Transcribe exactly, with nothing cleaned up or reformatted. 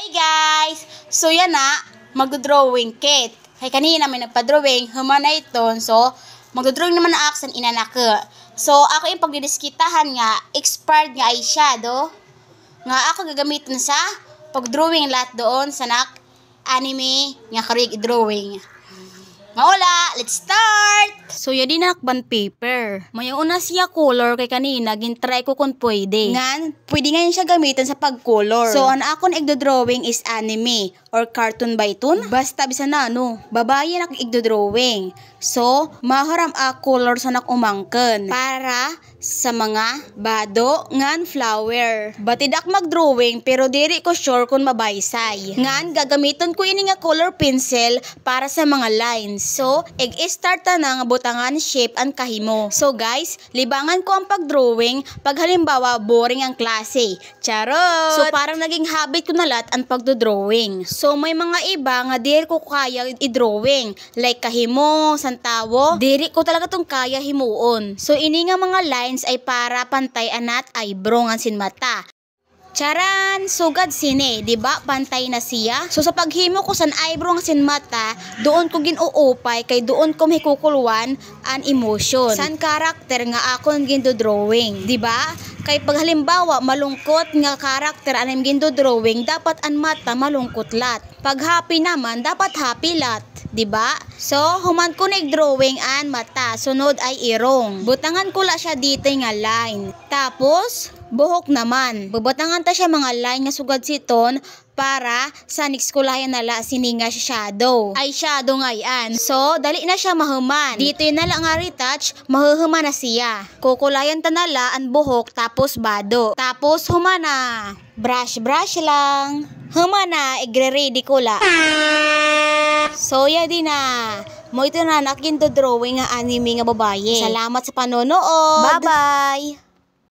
Hey guys! So yana, magdo-drawing kit. Kay kanina may nagpa-drawing, human na iton. So, magdo-drawing naman na ak san inanake. So, ako in pagdidiskitahan nga expired nga eyeshadow nga ako gagamiton sa pag-drawing lahat doon sa nak anime nga karuyag i-drawing. Maula, let's start! So, yadi na ak bond paper. May una siya color kay kanina, gin-try ko kon pwede. Ngan, pwede ngay-an siya gamiton sa pag-color. So, an akon igdo-drawing is anime or cartoon ba iton? Basta bisan ano, babaye an ak igdo-drawing. So, mahuram ak color sa nak umangkon para sa mga bado ngan flower. Batid ak mag-drawing pero diri ko sure kon mabaysay. Ngan gagamiton ko ini nga color pencil para sa mga lines. So, ig-start ta na nga butangan shape an kahimo. So guys, libangan ko an pag-drawing pag halimbawa boring an klase. Charot! So parang naging habit ko na lat an pagdo-drawing. So may mga iba nga diri ko kaya i-drawing. Like kahimo, san tawo, diri ko talaga iton kaya himuon. So ini nga mga lines ay para pantay an at eyebrow ngan sin mata. Charan! Sugad sini, di ba? Pantay na siya. So sa paghimo ko san eyebrow ngan sin mata, duon ko gin-uupay kay duon ko mahikukulwan an emotion san character nga akon gindo-drawing, di ba? Kay pag halimbawa malungkot nga character an im gindo-drawing, dapat an mata malungkot lat. Pag happy naman, dapat happy lat, di ba? So, human ko na ig-drawing an mata, sunod ay irong. Butangan ko la siya ditoy nga line. Tapos, buhok naman. Bubutangan ta siya mga line nga sugad siton para sa next kulayan na la sini nga shadow. Ay, shadow ngay-an. So, dali na siya mahuman. Ditoy na la nga retouch, mahuhuman na siya. Kukulayan ta na la an buhok, tapos bado. Tapos, human na. Brush, brush lang. Human na, igre-ready ko la. So, yadi na. Mo ito na an akon gindo-drawing nga anime nga babaye. Salamat sa panonood. Bye-bye!